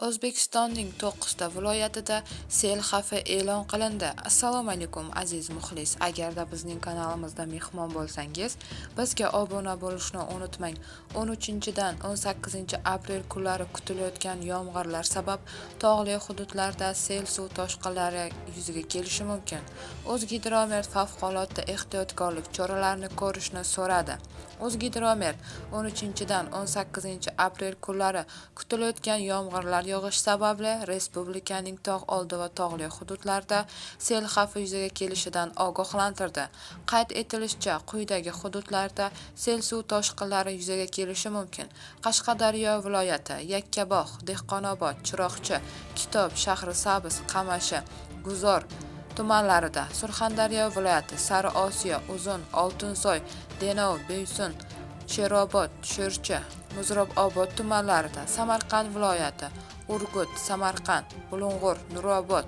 O'zbekistonning 9 ta viloyatida sel xavfi e'lon qilindi. Assalomu alaykum, aziz muxlis. Agarda bizning kanalimizda mehmon bo'lsangiz, bizga obuna bo'lishni unutmang. 13-dan 18 aprel kunlari kutilayotgan yomg'irlar sabab tog'li hududlarda sel suv toshqinlari yuzaga kelishi mumkin. O'zgidromet favqulodda ehtiyotkorlik choralarini ko'rishni so'radi. O'zgidromet 13-dan 18 aprel kunlari kutilayotgan yomg'irlar yog'ishi sababli respublikaning tog' oldi va tog'li hududlarida sel xavfi yuzaga kelishidan ogohlantirdi. Qayd etilishicha, quyidagi hududlarda sel suv toshqinlari yuzaga kelishi mumkin: Qashqadaryo viloyati, Yakkabog', Dehqonobod, Chiroqchi, Kitob, Shahrisabz, Qamashi, Guzor tumanlarida, Surxondaryo viloyati, Sariosiyo, Uzun, Oltinsoy, Denov, Boysun, Sherobod, Sho'rchi, Muzrabobod tumanlarida, Samarqand viloyati, Urgut, Samarqand, Bulung'ur, Nurobod,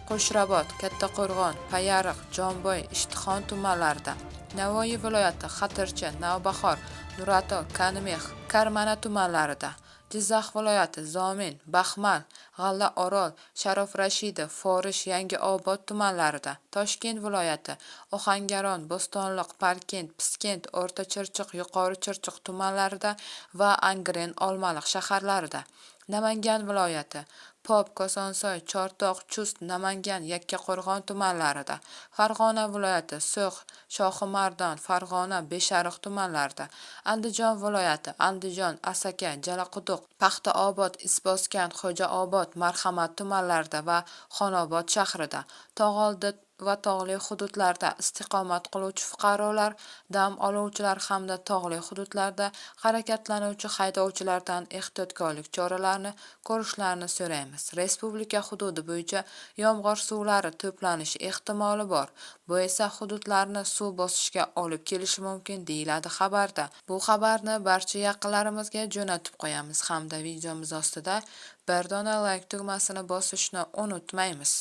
Qo'shrabot, Kattaqo'rg'on, Payariq, Jomboy, Ishtixon tumanlarida, Navoiy viloyati, Xatirchi, Navbahor, Nurata, Kanimex, Karmana tumanlarida, Jizzax viloyati, Zomin, Baxmal, G'allaorol, Sharof Rashidov, Forish, Yangiobod tumanlarida, Toshkent viloyati, Ohangaron, Bo'stonliq, Parkent, Piskent, O'rta Chirchiq, Yuqori Chirchiq tumanlarida va Angren, Olmaliq shaharlarida, Namangan viloyati, Pop, Kosonsoy, Chortoq, Chust, Namangan, Yakkaqo'rg'on tumanlarida, Farg'ona viloyati, So'x, Shohimardon, Farg'ona, Beshariq tumanlarida, Andijon viloyati, Andijon, Asaka, Jalaquduq, Paxtaobod, Izboskan, Xo'jaobod, Marhamat tumanlarida va Xonobod shahrida tog'oldi va tog'li hududlarda istiqomat qiluvchi fuqarolar, dam oluvchilar hamda tog'li hududlarda harakatlanuvchi haydovchilardan ehtiyotkorlik choralarini ko'rishlarini so'raymiz. Respublika hududi bo'yicha yomg'ir suvlari to'planishi ehtimoli bor. Bu esa hududlarni suv bosishga olib kelishi mumkin, deyiladi xabarda. Bu xabarni barcha yaqinlarimizga jo'natib qo'yamiz hamda videomiz ostida bir dona layk tugmasini bosishni unutmaymiz.